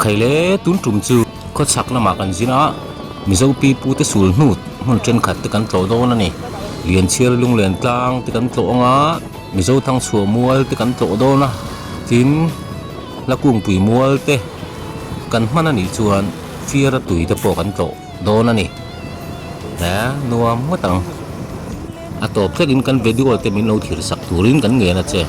Khaile tun tum chu khawchhak lamah kan zin a, Mizo pi pu te sul hnu hmun thenkhat te kan tlawh dawn a ni. Lianchhiar lunglen tlang te kan tlawh ang a, Mizo thangchhuah mual te kan tlawh dawn a, tin Hlakungpui mual te kan hman a nih chuan Fiara tui te pawh kan tlawh dawn a ni. He nuam ngawt ang. A tawp thlengin kan video te min lo thlir sak turin kan ngen a che.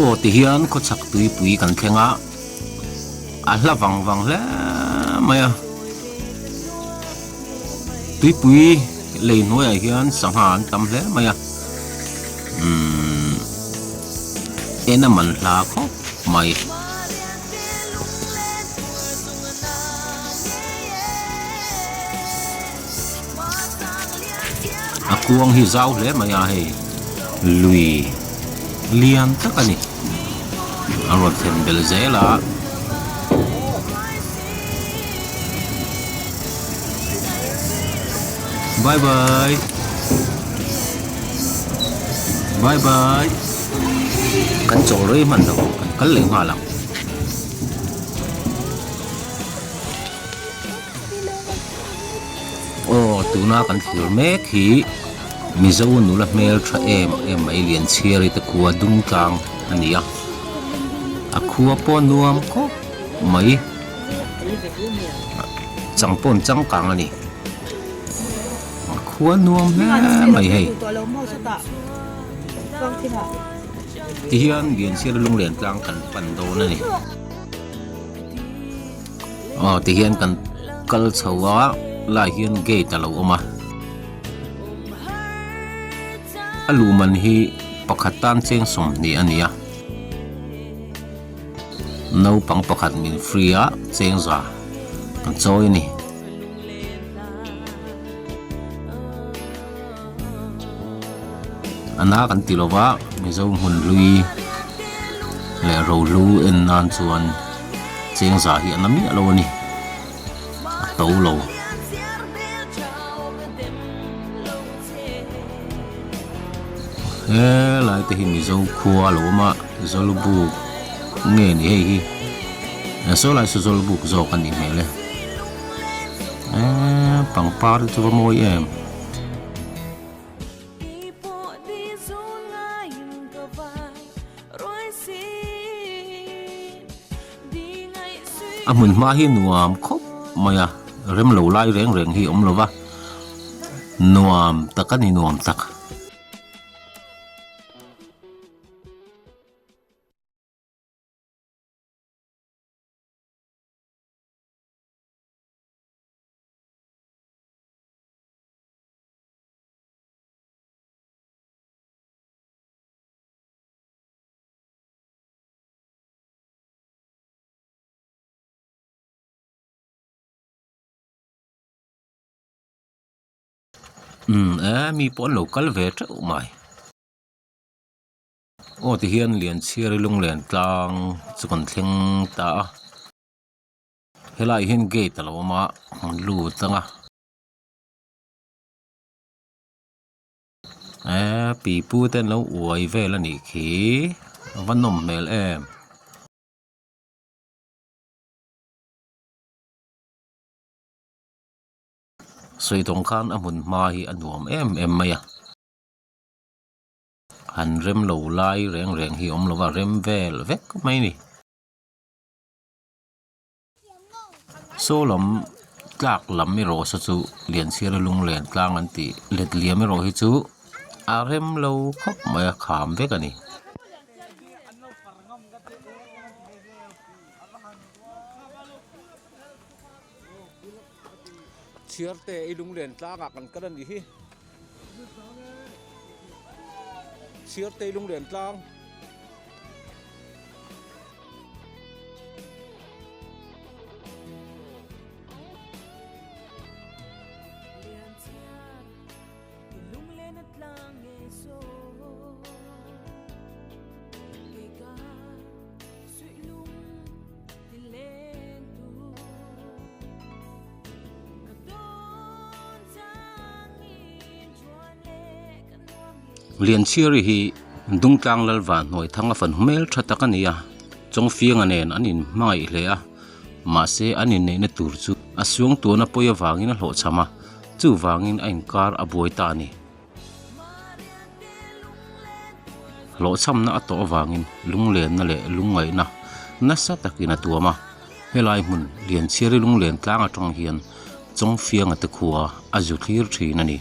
Aw tihian khawchhak tuipui kan thleng a, a hla vang vang hle mai a. Tuipui lei hnuaiah hian sangha an tam hle mai a umm en a man hla khawp mai. A kuang hi zau hle mai a hei lui lian tak a ni a rawn thlen belh zel a. Bye bye Bye bye Kan chawl rei hman lo kan kal leh nghal ang. Aw tuna kan thlir mek hi Mizo nula hmel tha em em mai Lianchhiari te khua Dungtlang a ni a a khua pawh nuam khawp mai chang pawn changkang a ni a khua nuam hle mai hei tihian Lianchhiari lunglen tlang kan pan dawn a ni. Aw tihian kan kal chho a lai hian gate a lo awm a a luh man hi pakhat tan cheng 20 a ni a naupang pakhat min free a cheng za kan chawi a ni. A na kan ti lova Mizo hmun hlui leh rohlu en nan chuan cheng za hi a na miah lo a ni a to lo. Helai te hi Mizo khua a lo awm a Zawlbuk nge ni hei hi saw lai saw Zawlbuk zawk a nih hmel e eee pangpar te chu va mawi em. A hmun hma hi nuam khawp mai a rem lo lai reng reng hi a awm lo va nuam tak a ni nuam tak. Umm e mi pawh an lo kal ve teuh mai aw tihian Lianchhiari lunglen tlang chu kan thleng ta a helaiah hian gate a lo awm a an lut ang a. Eee pipu te an lo uai vel a nih khi a va nawm hmel em. Sawi tawng khan a hmun hma hi a nuam em em mai a. Han rem lo lai reng reng hi awm lova rem vel vek mai a ni. Saw lam tlak lam erawh saw chu Lianchhiara lunglen tlang an tih let liam erawh hi chu a rem lo khawp mai a kham vek a ni. Chhiarte i lunglen tlangah kan kal a nih hi. Chhiarte i lunglen tlang. Lianchhiari hi Dungtlang Lalvan hnuai thang a fan hmel tha tak a ni a, Chawngfianga nen an inhmangaih hle a, mahse an inneihna tur chu a suangtuahna pawi avangin a hlawhchham a, chuvangin a inkar a buai ta a ni. Hlawhchhamna a tawh avangin lunglenna leh lungngaihna nasa takin a tuam a, helai hmun Lianchhiari lunglen tlang atang hian Chawngfianga te khua a zu thlir thin a ni.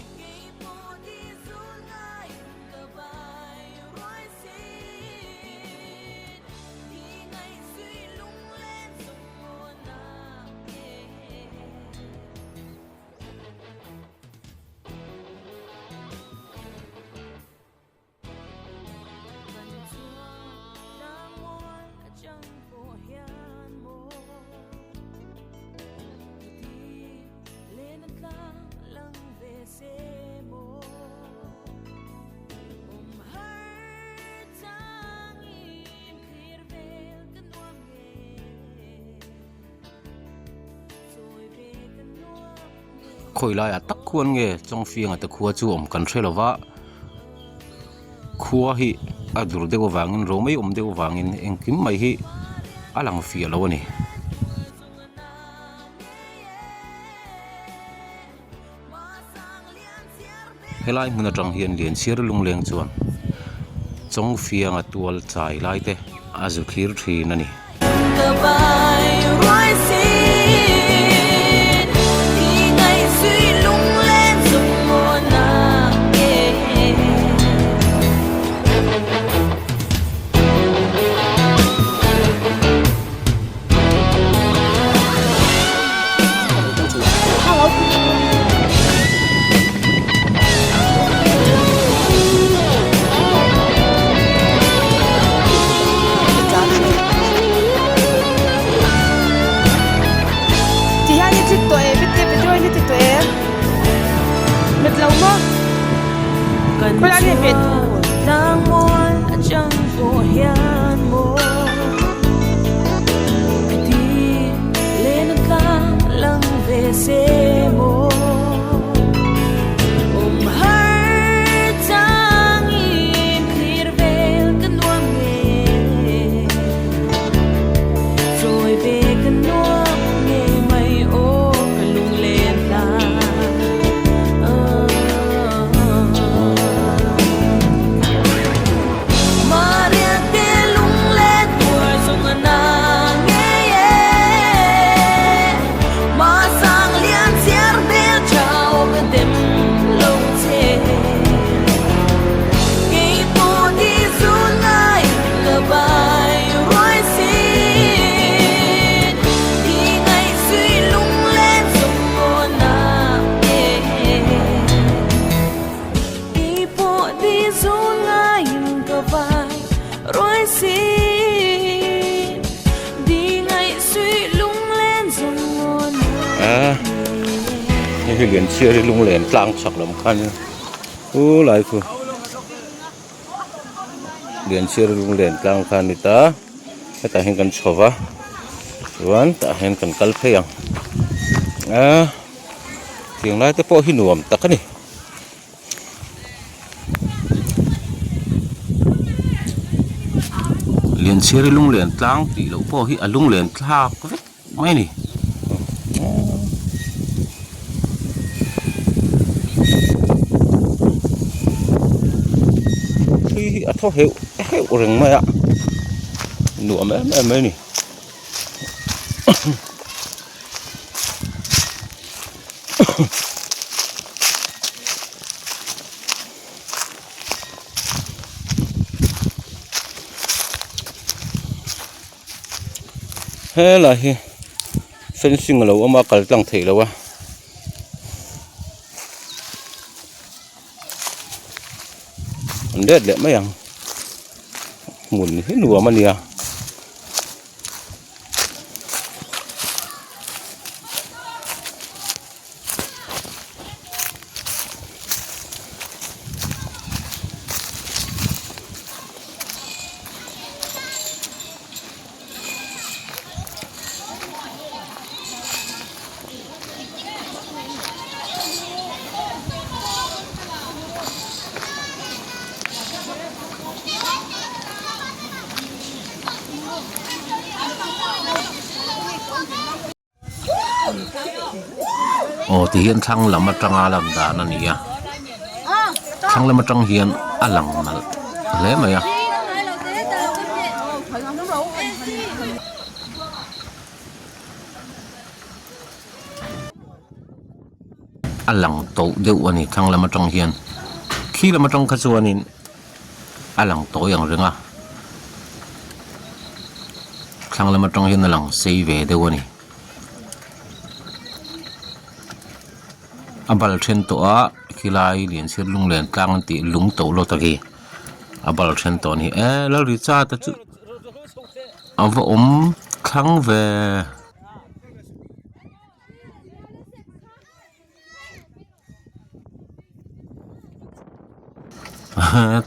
Khawi laiah tak khuan nge Chawngfianga te khua chu awm kan hre lo va khua hi a dur deuh avangin romei awm deuh avangin engkim mai hi a lang fiah lo a ni. Helai hmun atang hian Lianchhiar lungleng chuan Chawngfianga tual chai lai te a zu thlir thin a ni. Hei hi Lianchhiari lunglen tlang chhak lam khan u lai khu Lianchhiari lunglen tlang kha a ni ta hetah hian kan chho va chuan tah hian kan kal phei ang a tiang lai te pawh hi nuam tak a ni. Lianchhiari lunglen tlang tih loh pawh hi a lunglen thlak vek mai a ni. hi a thaw heuh heuh reng mai a nuam em em mai a ni. Helai hi fencing a lo awm a kal tlang theih loh a. An let leh mai ang hmun hi nuam a nia. Aw ti hian thlang lam atanga lan dan a ni a thlang lam atang hian a lang nalh hle mai a. A lang tawh deuh a ni thlang lam atang hian khi lam atang kha chuanin a lang tawi ang reng a thlang lam atang hian a lang sei ve deuh a ni a bal then tawh a khilai lianchhiar lunglen tlang an tih lung to lawt a khi a bal then tawh a ni e Lalrichard a chu a va awm thlang ve.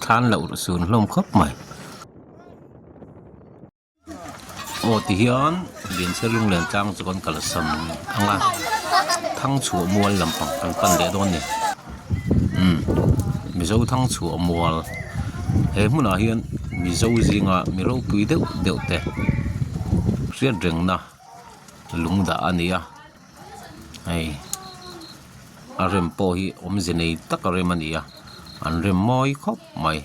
Thlan loh sun hlawm khawp mai. Aw ti hian Lianchhiar lunglen tlang chu kan kalsan ang a Thangchhuah mual lampang kan pan leh dawn a ni. Umm Mizo Thangchhuah mual he hmunah hian Mizo zinga mi ropui deuh deuh te hriat rengna lung dah a ni a. Hei a rem pawh hi awmze nei tak a rem a ni a an rem mawi khawp mai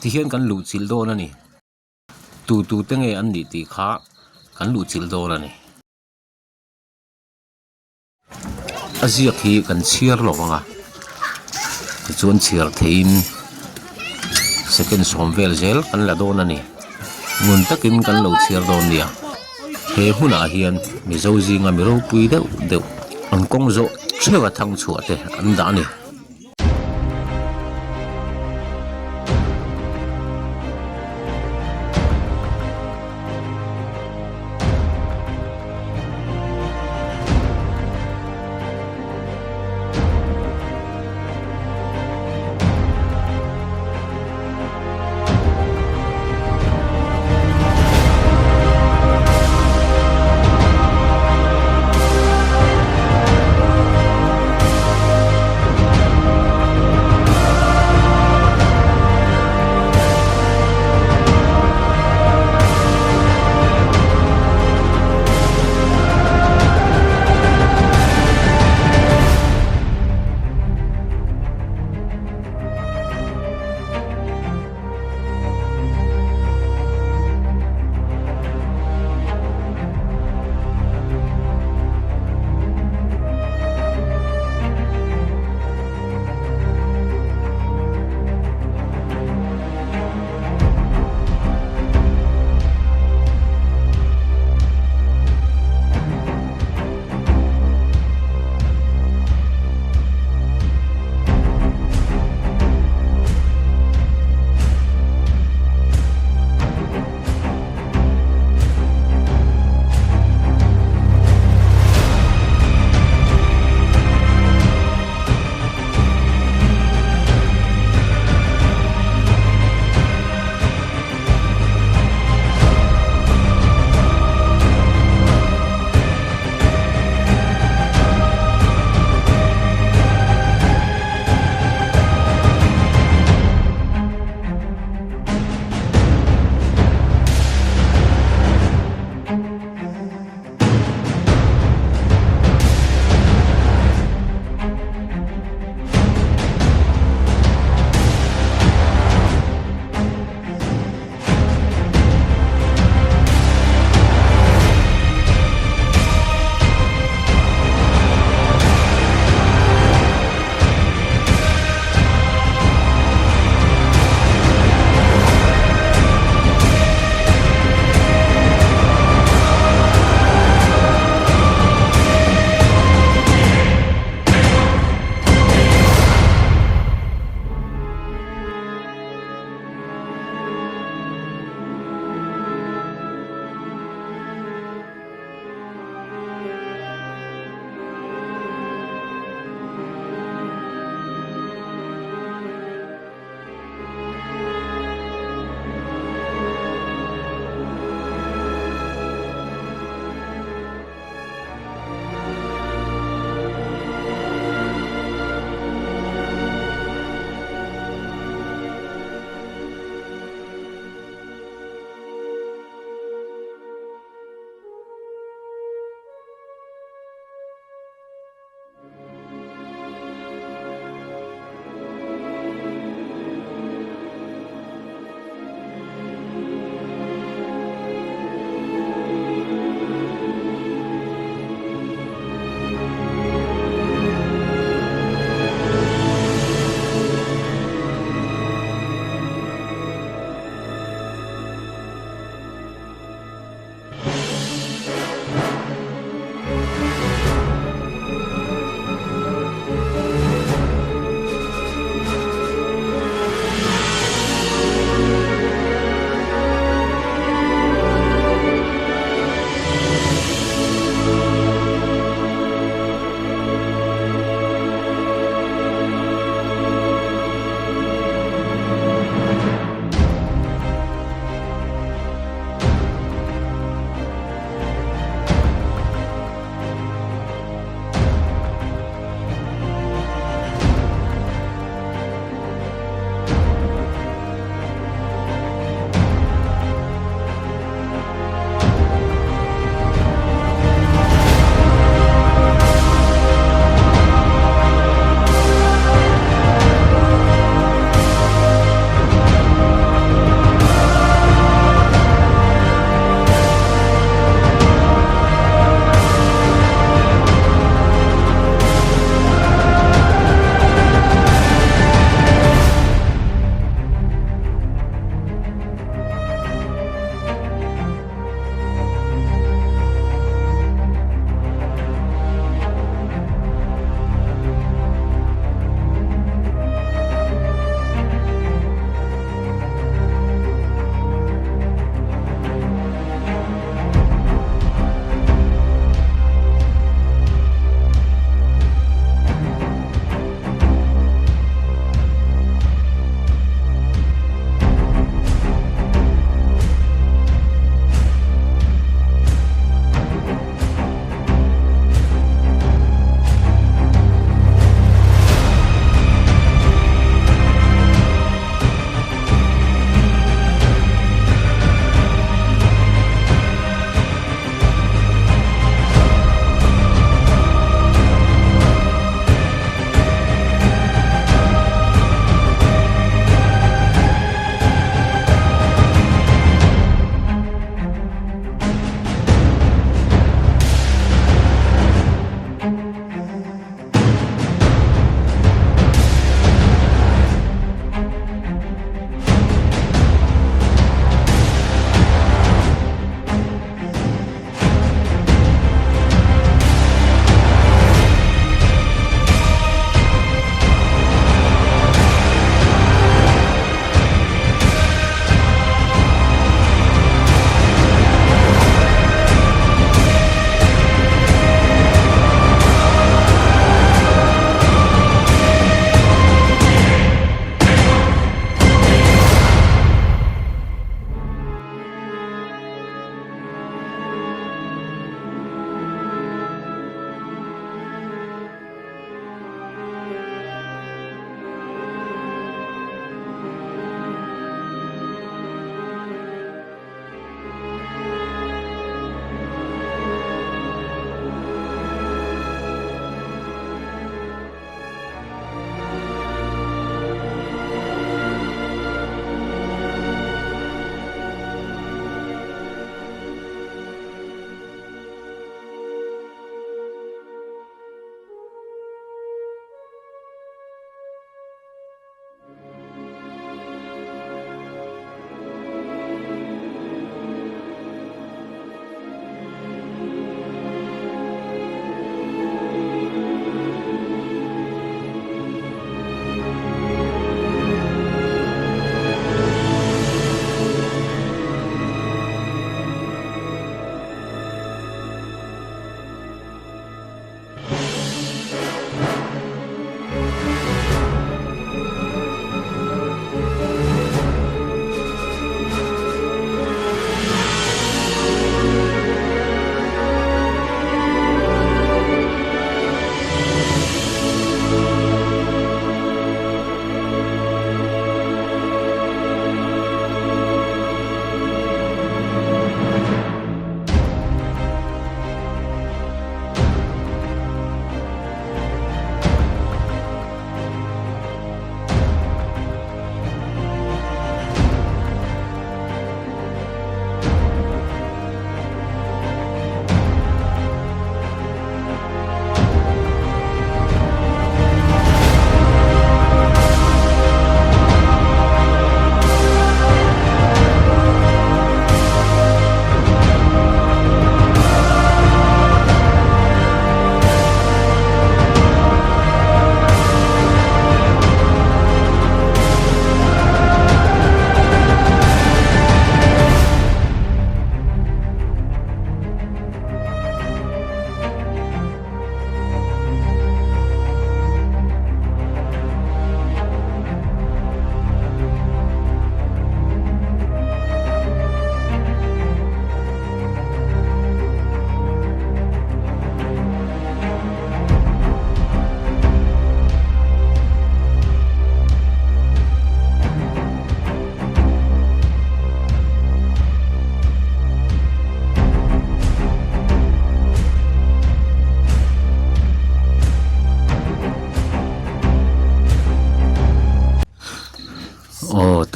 tihian kan luh chilh dawn a ni tu tu te nge an nih tih kha kan luh chilh dawn a ni. A ziak hi kan chhiar lo ang a tichuan chhiar theiin second sawm vel zel kan la dawn a ni ngun takin kan lo chhiar dawn nia he hmunah hian mizo zinga mi ropui deuh deuh an kawng zawh theuh a thang chhuah te an dah a ni.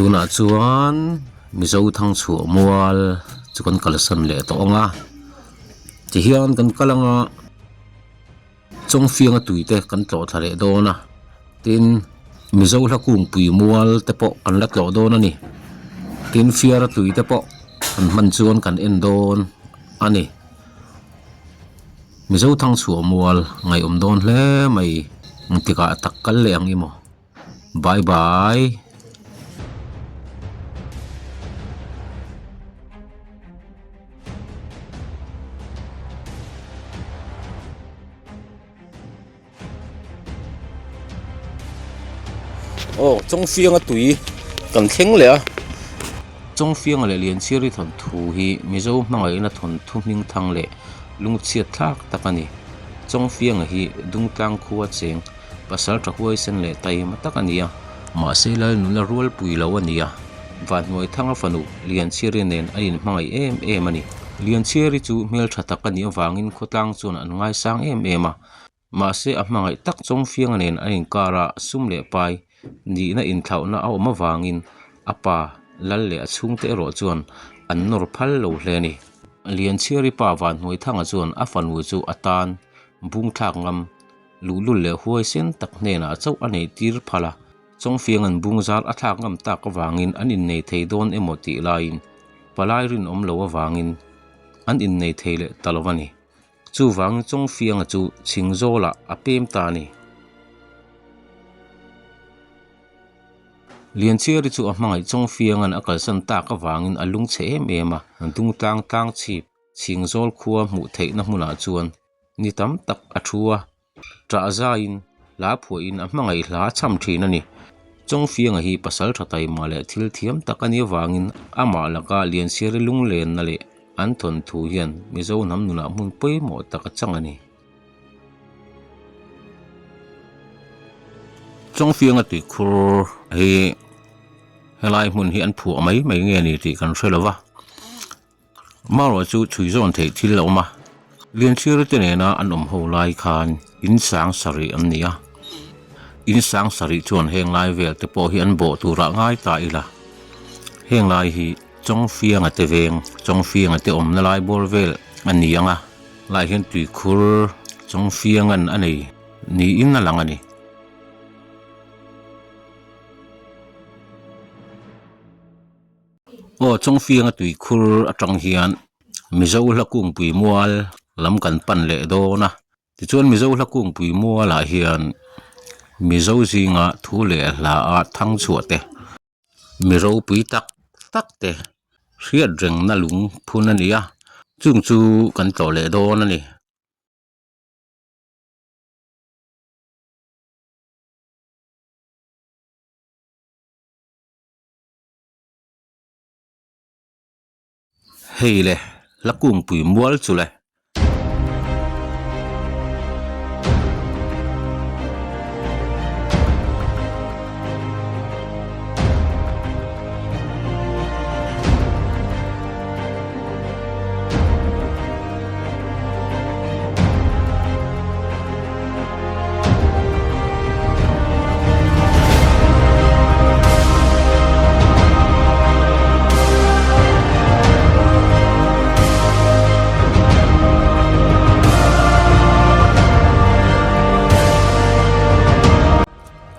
Tunah chuan Mizo Thangchhuah mual chu kan kalsan leh tawh ang a, tihian kan kal ang a. Chawngfianga tui te kan tlawh thla leh dawn a, tin Mizo hla kungpui mual te pawh kan la tlawh dawn a ni. Tin fiara tui te pawh kan hman chuan kan en dawn a ni. Mizo thangchhuah mual ngaihawm dawn hle mai engtikah tak kal leh ang i maw. Bye bye. Aw Chawngfianga tui kan thleng leh a Chawngfianga leh Lianchhiari thawnthu hi Mizo hmangaihna thawnthu hming thang leh lungchhiat thlak tak a ni. Chawngfianga hi Dungtlang khua cheng pasal tha huaisen leh taima tak a ni a. Mahse Lalnuna rualpui lo a ni a, Vanhnuaithanga fanu Lianchhiari nen a inhmangaih em em a ni. Lianchhiari chu hmeltha tak a nih avangin khawtlang chuan an ngaisang em em a, mahse a hmangaih tak Chawngfianga nen an inkara sum leh pai nihna inthlauhna a awm avangin a pa Lal leh a chhungte erawh chuan an nawr phal lo hle a ni. Lianchhiari pa Vanhnuaithanga chuan a fanu chu a tan bungthlak ngam Luhlul leh huaisen tak hnenah chauh a neih tir phal a, Chawngfiang an bung zar a thlak ngam tak avangin an innei thei dawn emaw tih laiin palai rinawm lo avangin an innei thei leh ta lo a ni. Chuvangin Chawngfianga chu Chhingzawlah a pem ta a ni. Lianchhiari chu a hmangaih Chawngfianga'n a kalsan tak avangin a lungchhe em em a, Dungtlang tlang chhip Chhingzawl khua hmuh theihna hmunah chuan Ni tam tak a thu a, ṭah zaiin hla phuahin a hmangaih hla a cham ṭhin a ni. Chawngfianga hi pasal ṭha taima leh thil thiam tak a nih avangin amah laka Liansiari lunglenna leh an thawnthu hian Mizo hnam nunah hmun pawimawh tak a chang a ni. Chawngfianga tuikhur hi helai hmun hi an phuah mai mai nge ni tih kan hre lo va. Marawh chu chhui zawn theih thil a awm a, Lianchhir te nena an awm ho lai khan in sang sarih an ni a, in sang sarih chuan heng lai vel te pawh hi an bawh turah ngai ta ila, heng lai hi Chawngfianga te veng, Chawngfianga te awmna lai bawr vel a ni ang a, lai hian tuikhur Chawngfianga'n a nei niin a lang a ni. Aw Chawngfianga tuikhur atang hian Mizo hla kungpui mual lam kan pan leh dawn a tichuan Mizo hla kungpui mualah hian Mizo zinga thu leh hla a thang chhuah te mi ropui tak tak te hriat rengna lung phun a ni a chung chu kan tlawh leh dawn a ni. Hei le la kungpui mual chu le.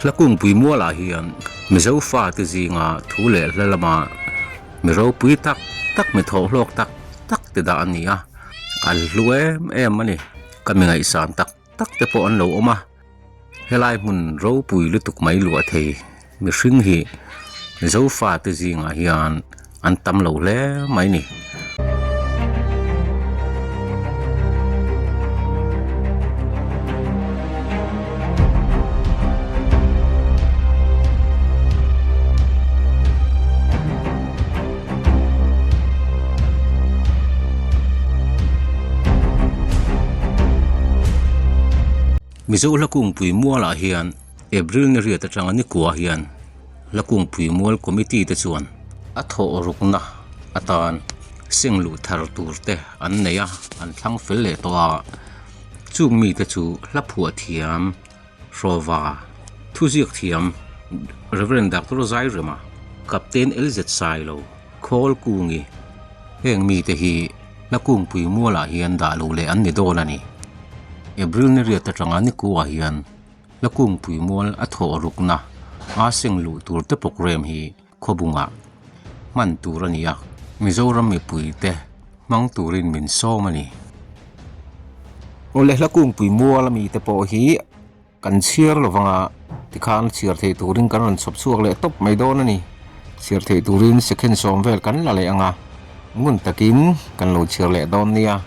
Hla kungpui mualah hian Mizo fate zinga thu leh hla lama mi ropui tak tak mi thawhhlawk tak tak te dah a ni a, a hlu em em a ni. Ka mi ngaihsan tak tak te pawh an lo awm a. Helai hmun ropui lutuk mai luah thei mihring hi Zofa te zingah hian an tam lo hle mai ni. Mizo hla kungpui mualah hian April ni riat atanga ni kua hian hla kungpui mual committee te chuan a thawh rukna atan seng luh thar tur te an nei a an thlang fel leh tawh a chung mite chu hla phuah thiam Hrawva thuziak thiam Rev Doctor Zairema. Captain LZ Sailo, Khawlkungi. Heng mite hi Hlakungpui mualah hian dah lo leh an ni dawn a ni. April ni riat atanga nikuah hian Hlakungpui mual a thawh rukna a seng luh tur te programme hi khawbungah hman tur a ni a, Mizoram mipuite hmang turin min sawm a ni. Awle Hlakungpui mual ami te pawh hi Kan chhiar lo vanga tikhan chhiar theih turin kan rawn chhawp chhuak leh tawp mai dawn a ni. Chhiar theih turin second sawm vel kan la leh ang a, ngun takin kan lo chhiar leh dawn nia.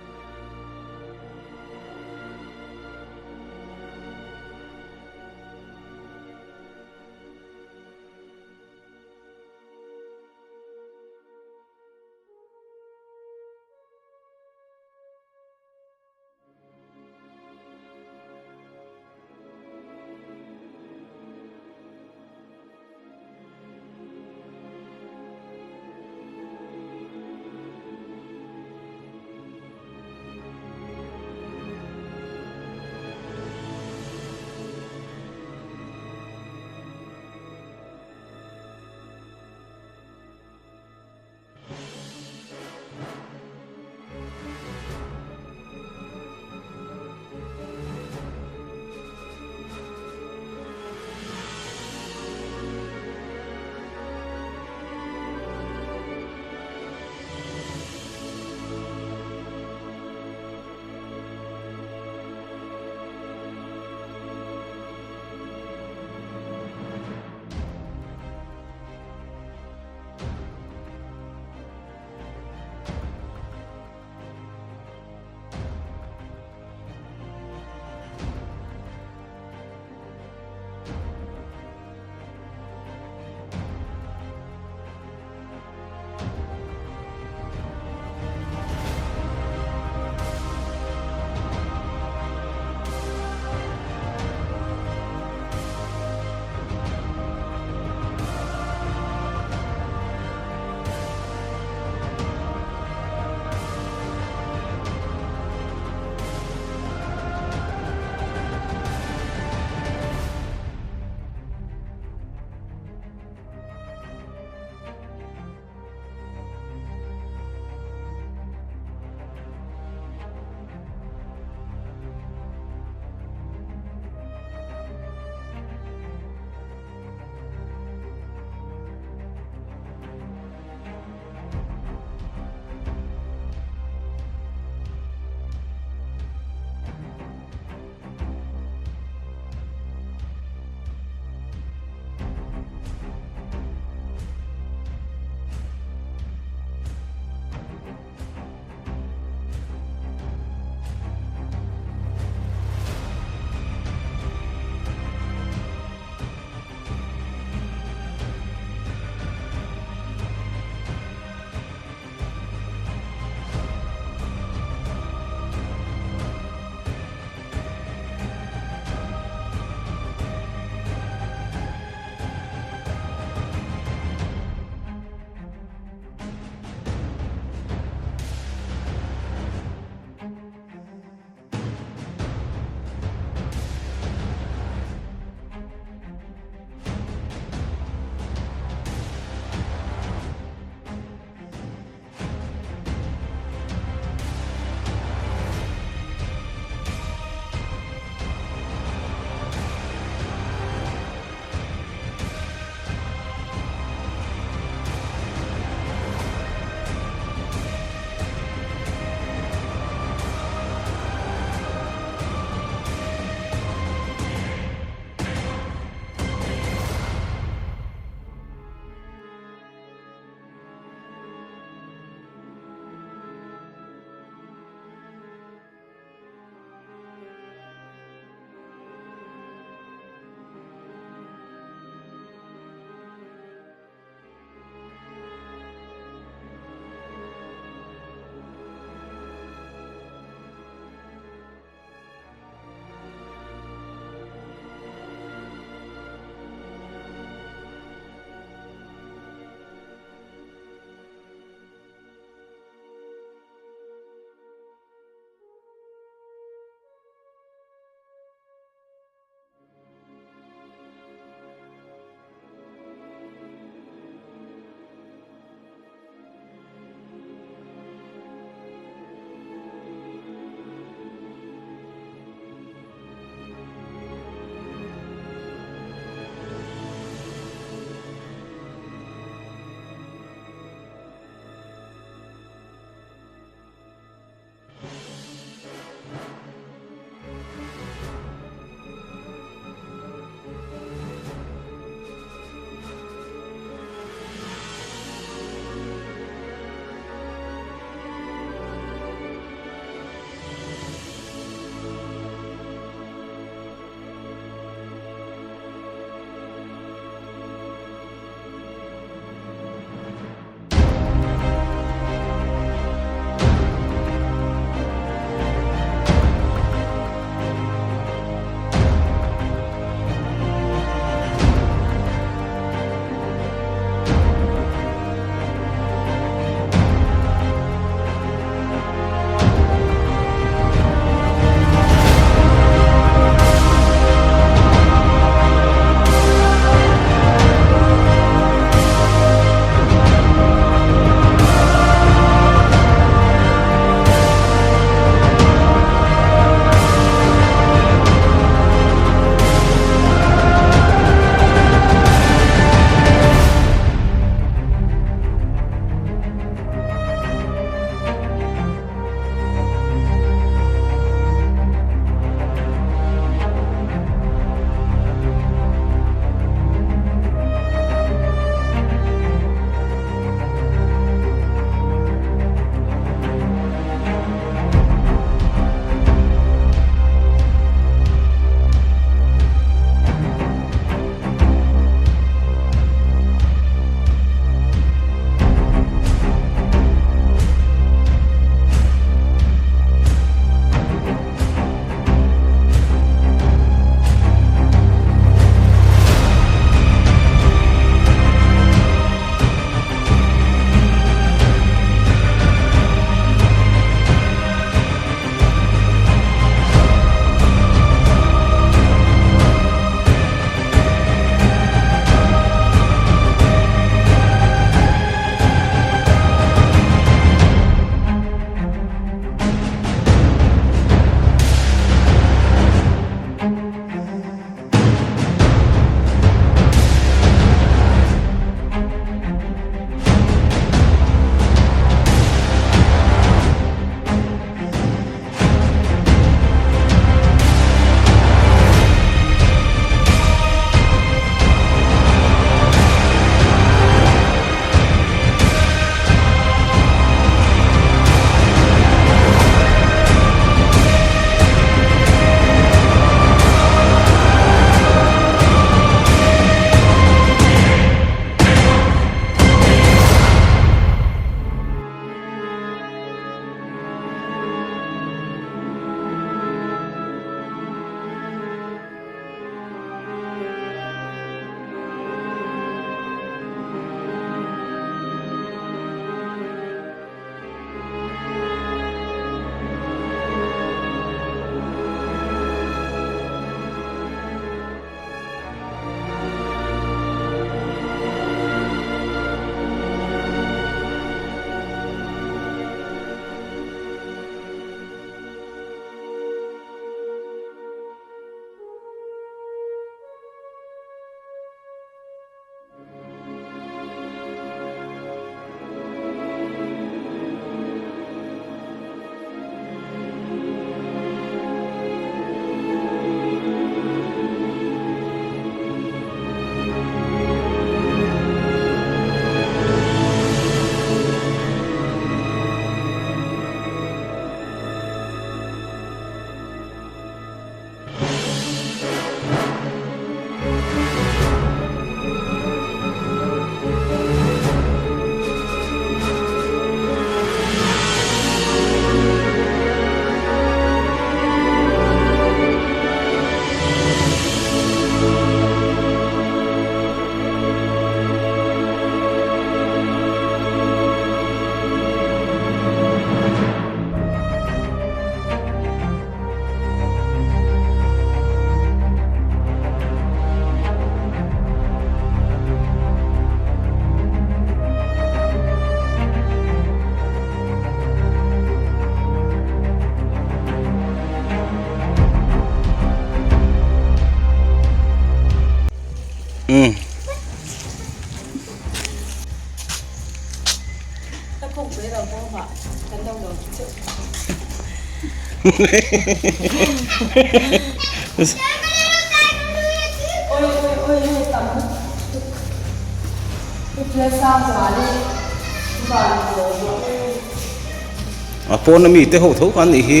A pawn ami te ho tho kha an nih hi.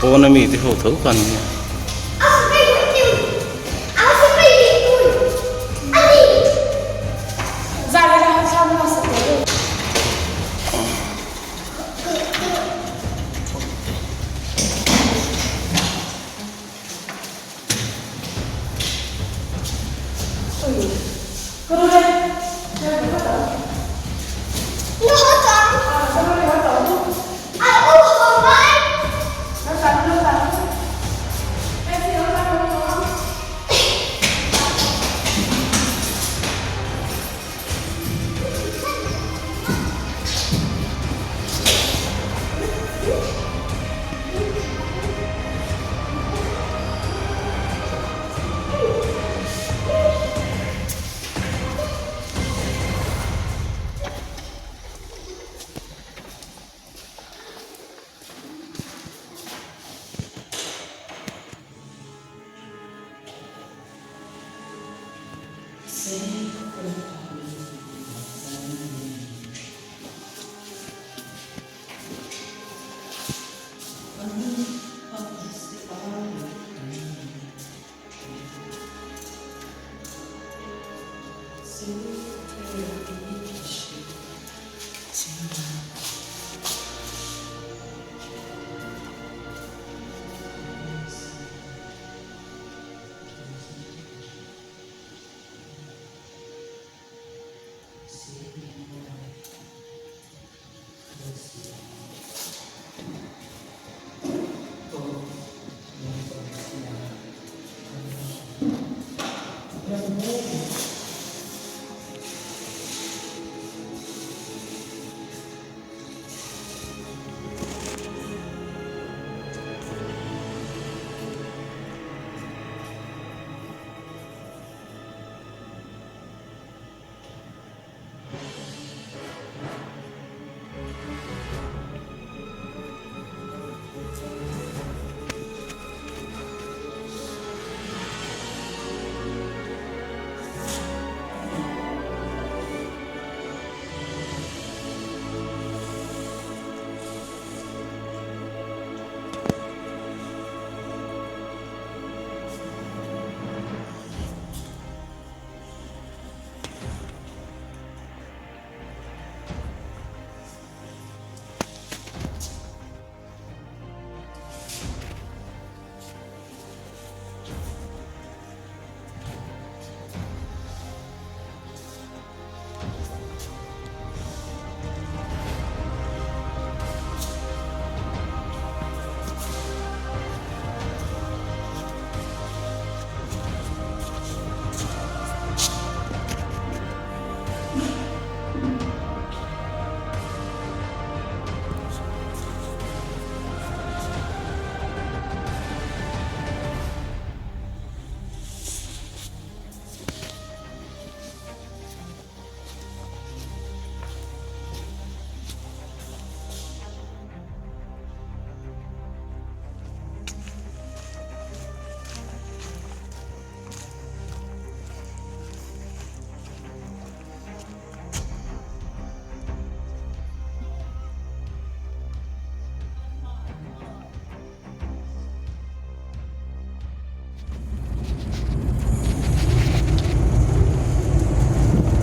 Pawn ami te ho tho kha an nia.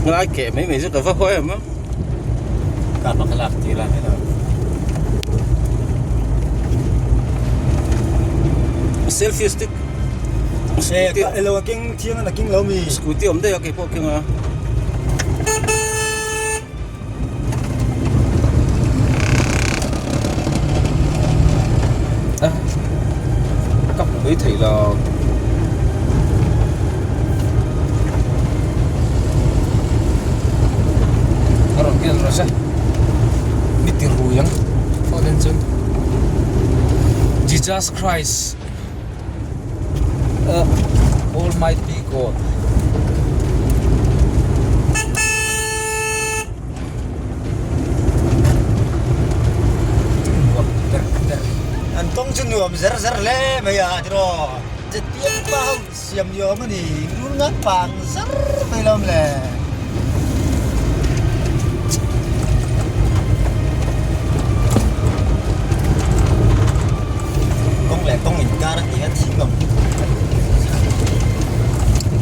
Ngai keh mai mai chu ka va haw em a ka pa ka lak tir a hela selfie stick scooty elo a keng thiang a keng lo mi scooty awm daih a keipawh a keng a. Ka hmu mai thei lo. A rawn kel rawh se. Mi ti rui ang. Phone en chuan Jesus Christ Almighty God. nuam zer zer hle mai a tiraw ZPM pa ho siam ni awm a ni rul ngat pang zar mai lo le. Kawng leh kawng inkar a ti a thing awm.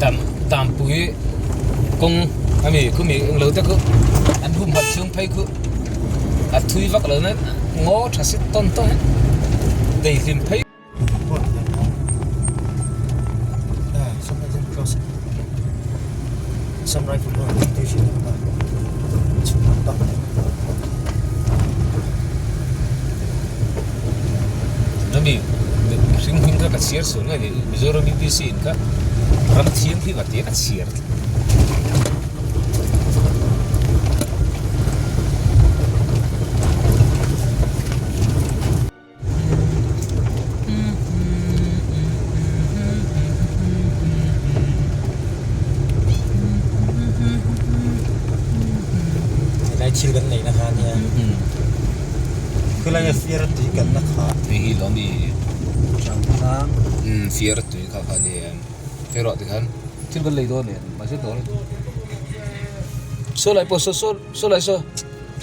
Dam dampui kawng ami khumi englo te khu an humhalh chhung phei khu a thui vak lo na ngaw tha si tawn tawn a daihlim phei. Ami mihring hming kha ka chhiar sual nge ni Mizoram UPC in kha ram thianghlim a tia ka chhiar. Helai thil kan neihna kha ania khulai a fiar tui kalna kha hei hi lo ni tlang fiar tui kha kha ania hei rawh tikhan thil kan lei dawn nen mahse dawr saw lai pawh saw saw saw lai saw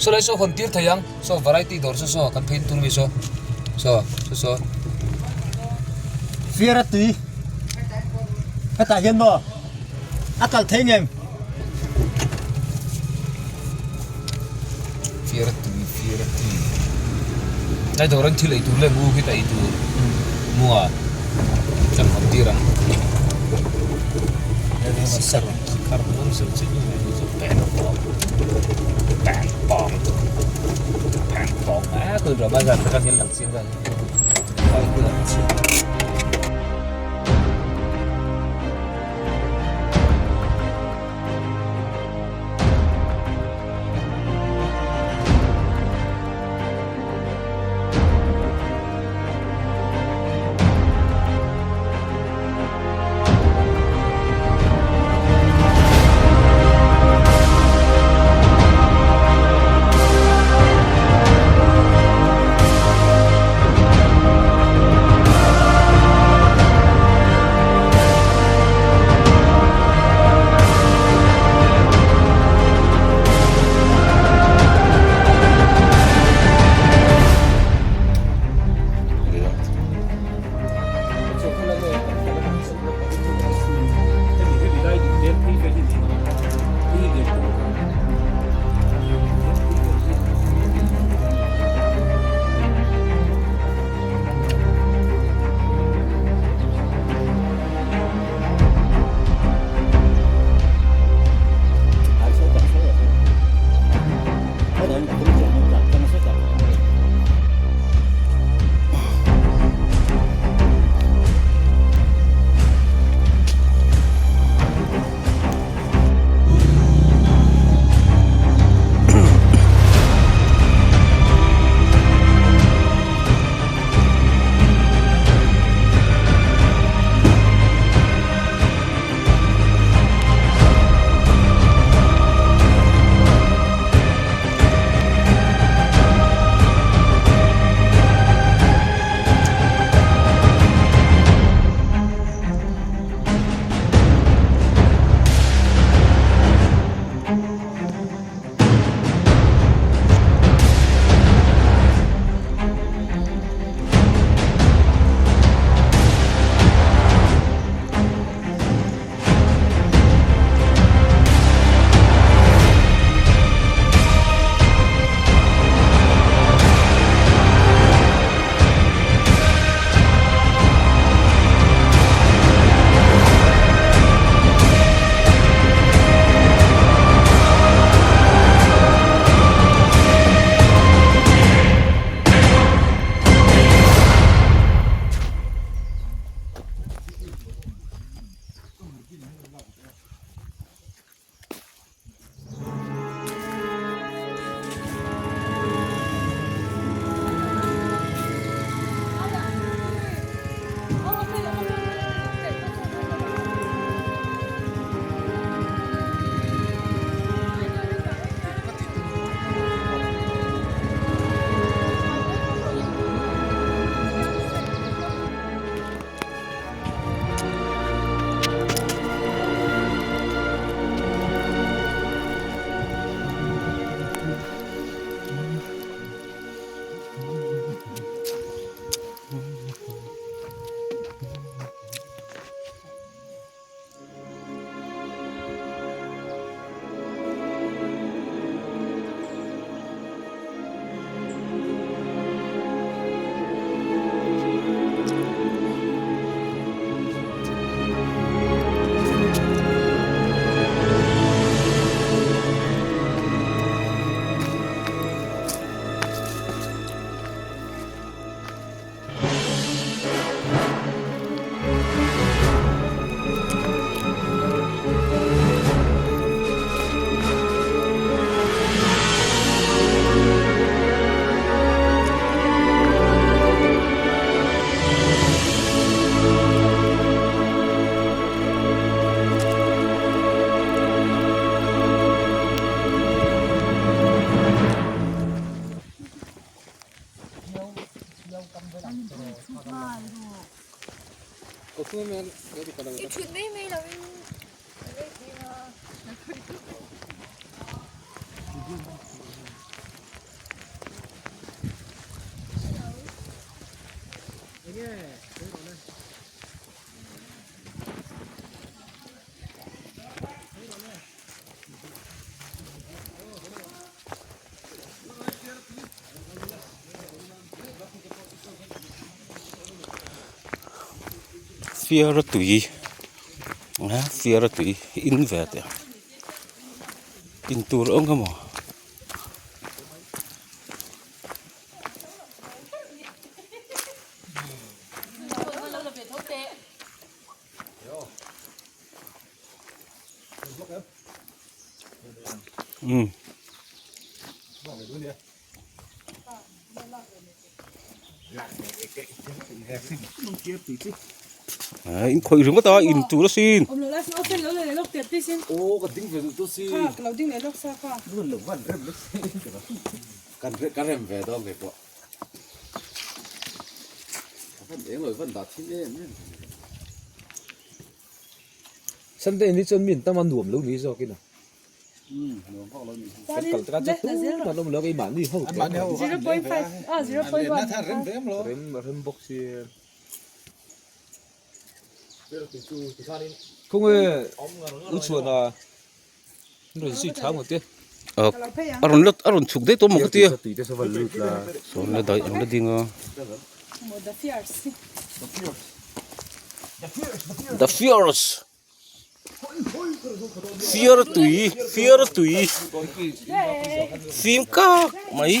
saw lai saw hawn tir thei ang saw variety dawr saw saw kan phei tur mi saw saw saw saw fiar a tui hetah hian maw a kal thei ngem fiar a tui fiar a tui lai dawr an thil ei tur leh mu khi ta ei tur mua chuan hawn tir ang Fiara tui fiara tui in ve teh ang in tur a awm emaw. Umm. In khawih ringawt a in tur asin. Sunday ni chuan mi an tam a nuam lo ni zawk in a. Kan kal taka chu tumah an awm lo a keimahni ho te an awm. Rem rem bawk si. Khawnge u chhuan a rawn zui thla maw te. A rawn a rawn chhuk daih tawh maw ka tia. Sawn la daih an la ding a. The Fears. Fiar tui fiar tui fim kak mai.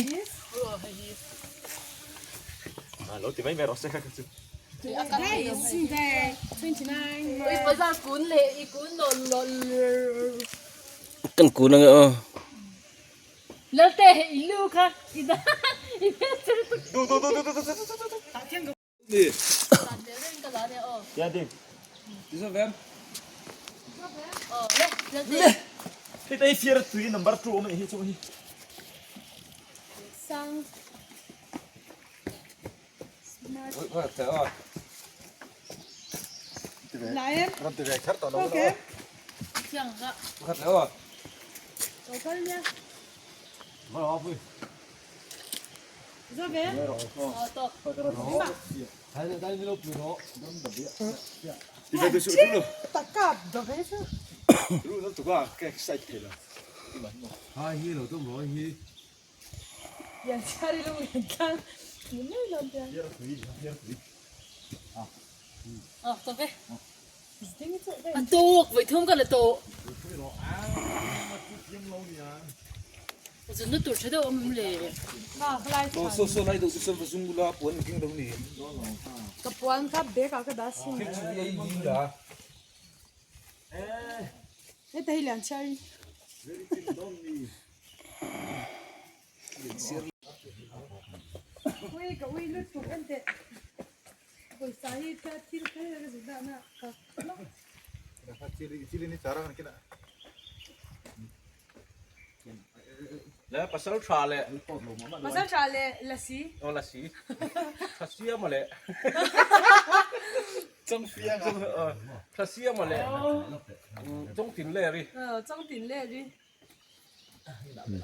Kan kun ange aw.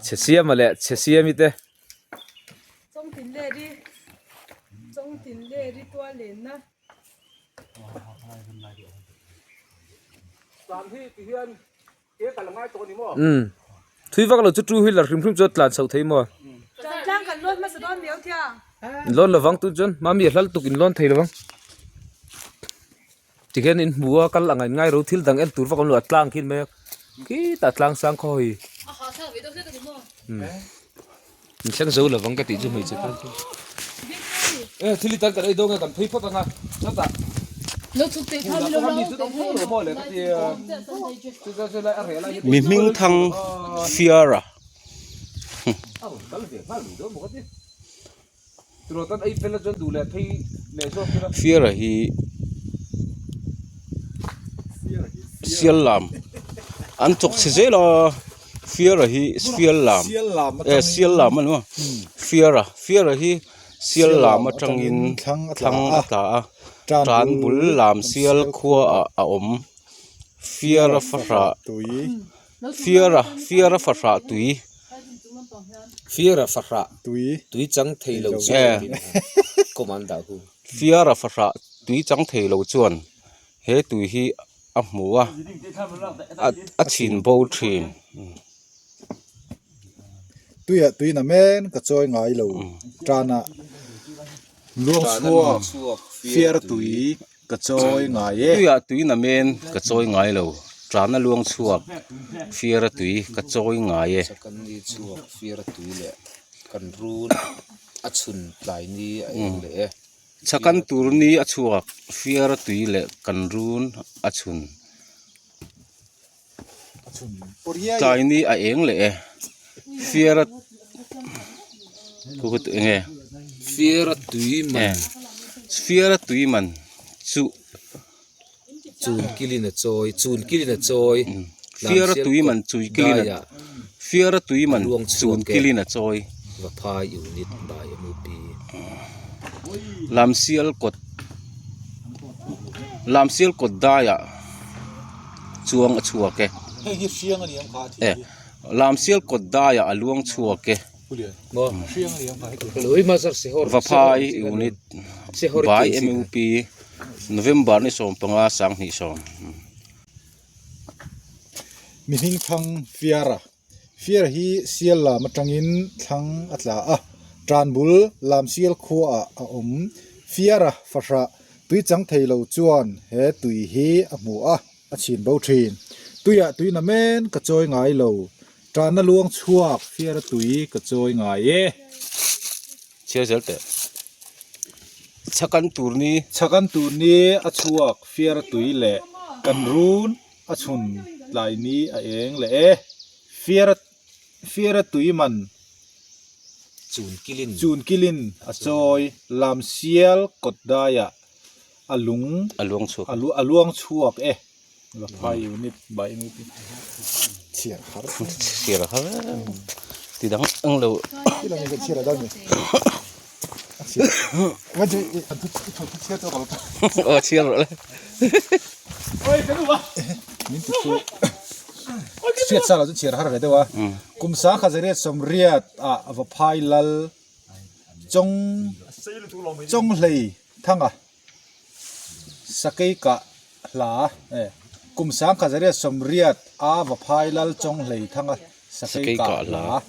Chhe siama leh chhe siami te. Umm thui vak lo chu two wheeler hrim hrim chu a tlan chhoh thei maw? Lawn lovang tun chuan mami a hlal tuk in lawn thei lovang tikhian in hmu a kal ang a in ngai ro thil dang en tur vak awm lo a tlang khi mai a khitah tlang sang khaw hi umm in thleng zo lovang ka tih chu hmeichhe tan chuan e thil hi tan kan ei dawn nge kan phei phawt ang a chutah Mi hming thang Fiara. Fiara hi sial lam an chawk chhe zel a Fiara hi sial lam eh sial lam a ni maw Fiara Fiara hi sial lam atangin thlang a tla a tan bul lam sial khua ah a awm Fiara fahrah Fiara Fiara fahrah tui Fiara fahrah tui chang thei lo chuan commander hu Fiara fahrah tui chang thei lo chuan he tui hi a hmu a a chhin bo thin. Tuiah tui na men ka chawi ngai lo. Tana luang chhuak fiar tui. ka chawi ngai e. Tuiah tui na men ka chawi ngai lo. Tana luang chhuak fiara tui ka chawi ngai e. Chakan ni chhuak fiara tui leh kan run a chhun tlai ni a eng leh e. Chakan tur ni a chhuak fiara tui leh kan run a chhun tlai ni a eng leh e. Fiara eng nge? Fiara tui man. Fiara tui man chu. Chun kilin a chawi, chun kilin a chawi. Fiara tui man chui kilin a Fiara tui man chun kilin a chawi. Vaphai unit by MUP. Lamsial kawt Lamsial kawt daiah chuang a chhuak e. Hei hi hriang a ni ang kha a thi hi. Lamsial kawt daiah a luang chhuak e. Vaphai Unit by MUP November ni 15 20. Mihring thlang Fiara Fiara hi sial lam atangin thlang a tla a, Tanbul Lamsial khuaah a awm. Fiara fahrah tui chang thei lo chuan he tui hi a hmu a, a chhin bo thin. Tuiah tui na men ka chawi ngai lo. Tanna luang chhuak fiara tui ka chawi ngai e. Chhiar zel teh. Chhakan tur ni. Chhakan tur ni a chhuak fiara tui leh kan run a chhun tlai ni a eng leh e. Fiara fiara tui man Chun kilin. Chun kilin a chawi lam sial kawt daiah a lung a luang chhuak a luang chhuak e. Vaphai unit by MUP chhiar har chhiar har ti dang ang lo ti lang in chhiar dang ni chhiar va chu an thu thu chhiar chu ka aw chhiar rawh le oi ka nu ba min ti chu chhiat sa lo chu chhiar har ve deuh a kum sa kha zariat sawmriat ah vaphai lal chawng chawng hlei thanga Sakei kah hla e. Kum 1880 a Vaphai Lal Chawnghlei thanga Sakei kah hla.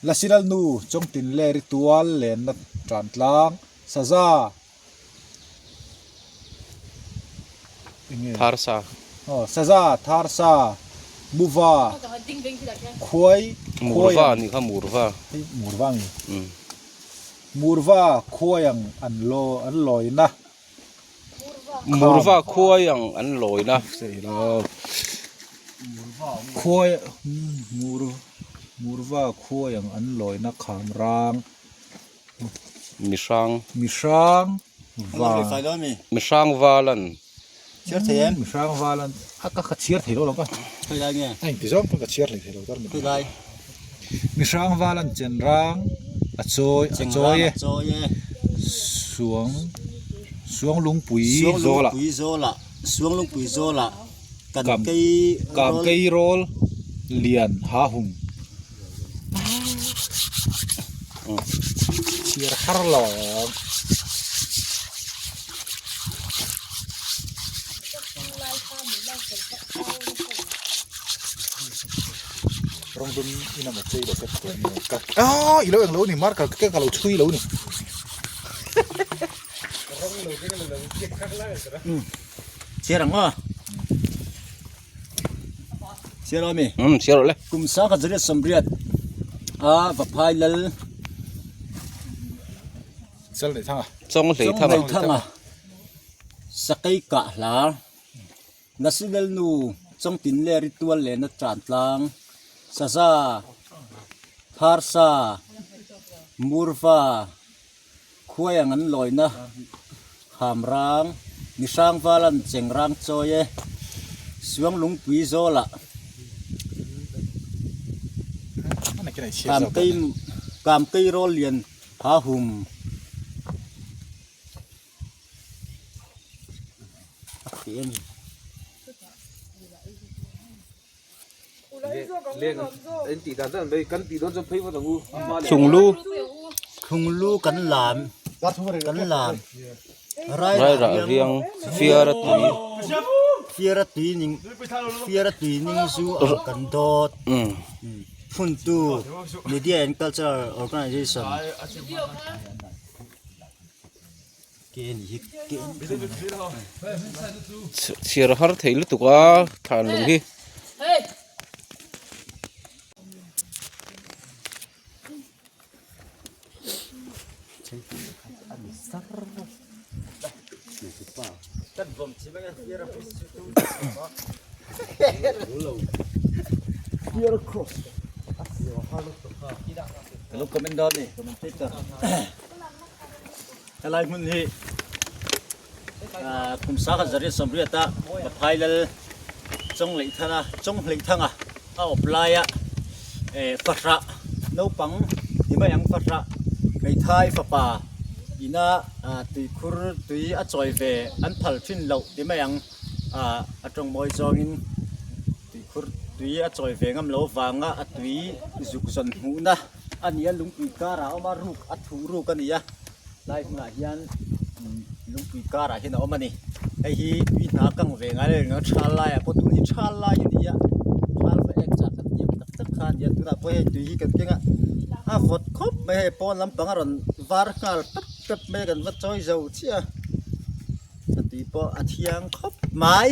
Lasi Lal nu Chawngtin leh Ritual lenna tan tlang Saza enge Tharsa. Aw Saza Tharsa Muva Khuai Murva anih kha Murva. Hei Murva nge? Murva khuai ang an law an lawina. Murva khuai ang an lawina. Khuai mur murva khuai ang an lawina kham rang. Mihrang. Mihrang va. Mihrang valan. Chhiar thei em? Mihrang valan a ka ka chhiar thei lo lo ka. Khawi lai nge? A inti zawng pawn ka chhiar hlei thei lo tar mi. Khawi lai? Mihrang valan chenrang a chawi a chawi e. A chawi e. Suang Suang lungpui zawlah. Suang lungpui zawlah Suang lungpui zawlah kan kei Kam kei rawl lian ha hum. Chhiar har lo ang. Rawng dum in a maw chei lo te chuan nge ka ah i lo eng lo ni marker ka ka lo chhui lo ni. Chhiar ang aw. Chhiar aw mi. Um chhiar rawh le. Kum sa kha zariat sawmriat a Vaphai lal. Chal nei thang a. Chawng hlei thang a. Chawng hlei thang a. Sakei kah hla. Nasinel nu Chawngtin leh Ritual lehna tan tlang. Saza, Tharsa, Murva, Khuai ang an lawina ham rang, mi hrang val an cheng rang chawi e. Suang lungpui zawlah Kamkei Kamkei rawl lian ha hum a ti a ni. Thunglu Thunglu kan lam kan lam Rai rah riang fiara tui fiara tui ning fiara tui ning zu ang kan dawt phuntu media and cultural organization. Chhiar har thei lutuk a thlan lung hi. Ka lo comment dawn a ni commentator helai hmun hi ah kum sangha zariat sawmriata Paphai lal Chawngleihthana Chawngleihthanga a awp laia eh fahrah naupang ti mai ang fahrah hmeithai fapa ina ah tuikhur tui a chawi ve an phal thin loh ti mai ang ah a tawngmawi zawngin tuikhur tui a chawi ve ngam lo vanga a tui zuk zawn hmuhna a ni a lungpui karah a awm a ruk a thuh ruk a ni a lai hmunah hian lungpui karah hian a awm a ni hei hi tui hna kang ve ngai lo eng thal laiah pawh tun hi thal lai a ni a thal va ek chah kan tiam tak tak kha a ni a tunah pawh hei tui hi kan keng a a vawt khawp mai hei pawn lampang a rawn var nghal pep pep mai a kan va chawi zo chiah a a tui pawh a thiang khawp mai.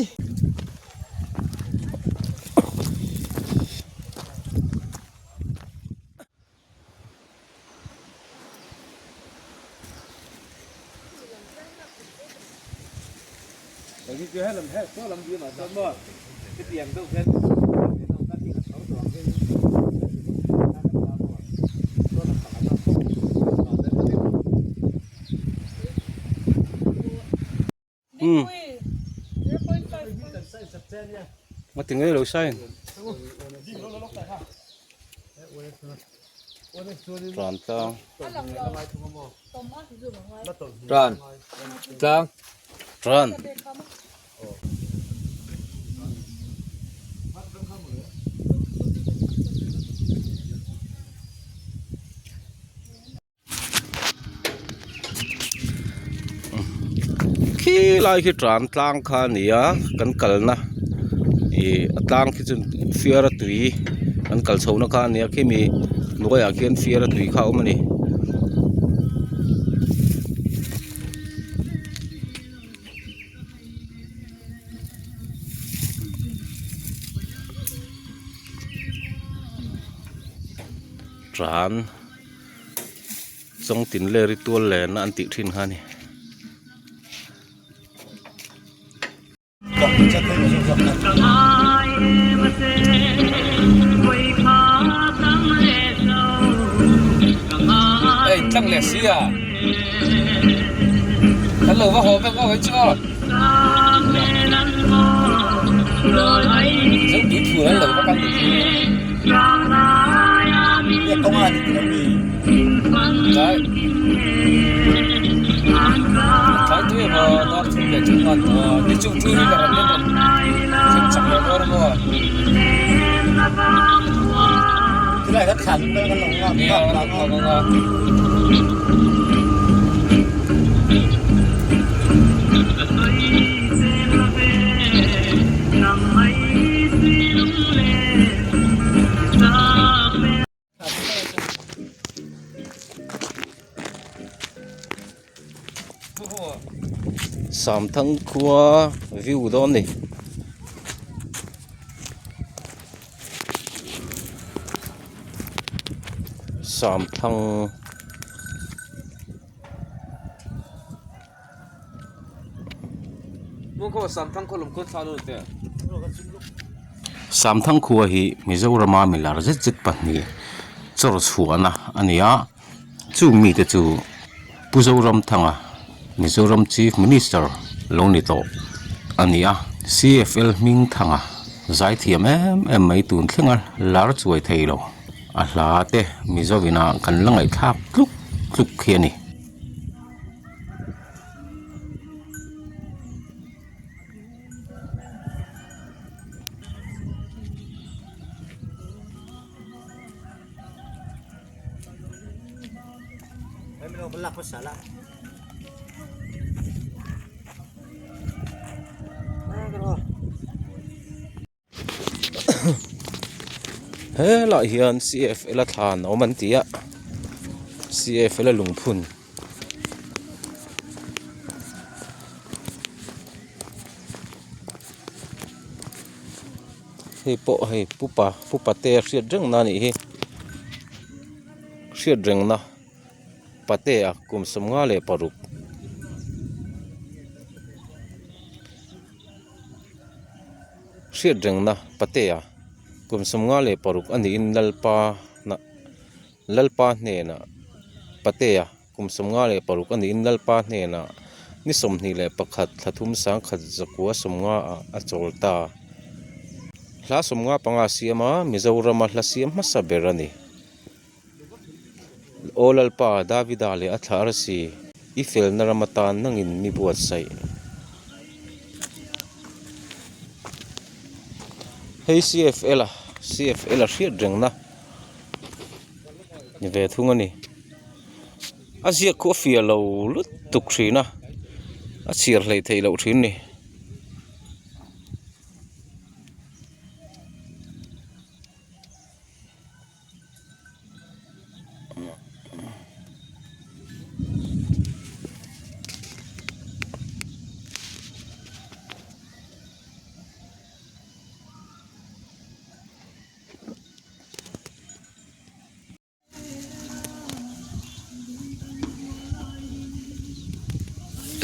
Nga ti ngei lo sign tlan tlang tlan tlang tlan. Khi lai khi tlan tlang kha a ni a kan kalna ih a tlang khi chu fiara tui kan kal chho na kha a ni a khimi hnuaiah khian fiara tui kha a awm a ni. Tlan. Chawngtin leh ritual len an tih thin kha a ni. Hei tlang leh si a kan lo va haw vek awk hi chu aw zo tui thur an lo va kal duh Tlai tui emaw dar thum leh thum ngan tawh a ni chung chu hi ka rawn en rawn thleng chak leh dawn emaw nia kan lo nghak ang a. Samthang khua view dawn ni. Samthang. Samthang khua hi Mizorama milar zet zet pahnih chawr chhuahna a ni a chung mite chu Pu Zoramthanga Mizoram Chief Minister lo ni tawh a ni a C_F_L Hmingthanga zaithiam em em mai tun thlenga lar chuai thei lo a hla te Mizo inah kan la ngaihthlak tluk tluk khi a ni. Helaiah hian C F L a thlan a awm an ti a C F L a lungphun. Hei pawh hei pupa pupa te a hriat reng na a nih hi hriat reng na patea kum 56. Hriat rengna Patea kum 56 a niin Lalpa Lalpa hnenah Patea kum 56 a niin Lalpa hnenah ni 21 thla thum sangkhat zakua 50 ah a chawl ta. Hla 55 a siam a, Mizorama hla siam hmasa ber a ni. Aw Lalpa, Davida leh a thla arsi, i felna ram atan nangin mi buatsaih. Hei CFL a, CFL a hriat rengna ni ve thung a ni. A ziak khu a fiah lo lutuk thin a, a chhiar hleih theih loh thin a ni.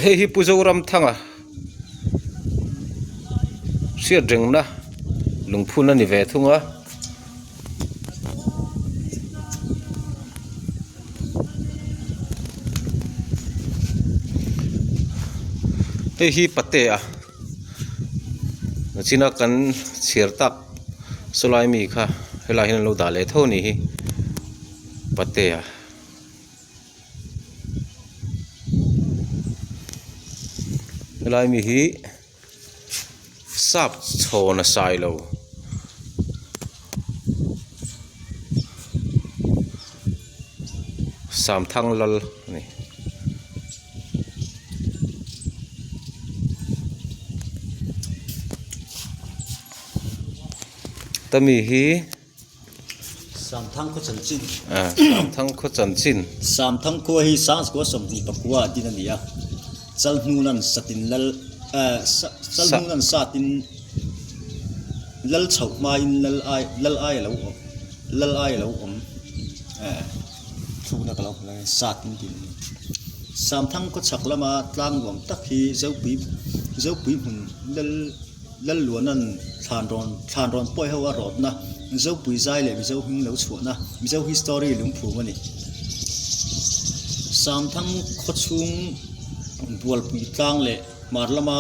Hei hi Pu Zoramthanga hriat rengna lungphun a ni ve thung a. Hei hi Patea nachina kan chhiar tak sawlai mi kha helaiah hian an lo dah leh tho a nih hi Patea. Helai mi hi sap chhawn a sai lo. Samthang lal a ni. Tami hi. Samthang khaw chanchin. Samthang khaw chanchin. Samthang khua hi Sangchkua 24 ah din a ni a. Chalhnunan satin lal Chalhnunan satin lal chhoh hmain lal ai lal ai a lo awm lal ai a lo awm thlukna ka lo hmu lai satin tih a ni. Samthang khaw chhak lama tlang nuam tak hi Zopui Zopui hmun lal Lalluana'n thlan rawn thlan rawn pawi ho a rawtna, Mizopui zai leh Mizo hming lo chhuahna, Mizo history lungphum a ni. Samthang khawchhung bualpui tlang leh hmar lama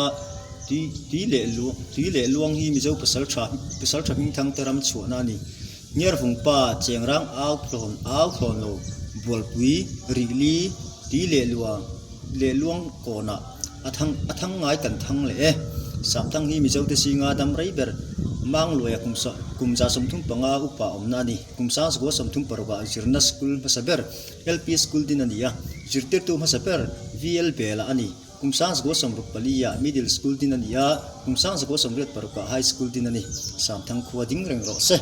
tui tui leh luang tui leh luang hi Mizo pasaltha pasaltha hmingthang te ram chhuahna a ni. Ngiarvungpa chengrang au thlawn au thlawn lo bualpui rihli tui leh luang leh luang kawnah a thang a thang ngai kan thang leh e. Samthang hi Mizote zinga dam rei ber Mangluaia kum sa kum 35 upa awmna a ni. Kum 1936 ah zirna school hmasa ber LP School din a ni a, zirtirtu hmasa ber VL Bela a ni. Kum 1964 ah Middle School din a ni a, kum 1986 ah High School din a ni. Samthang khua ding reng rawh se.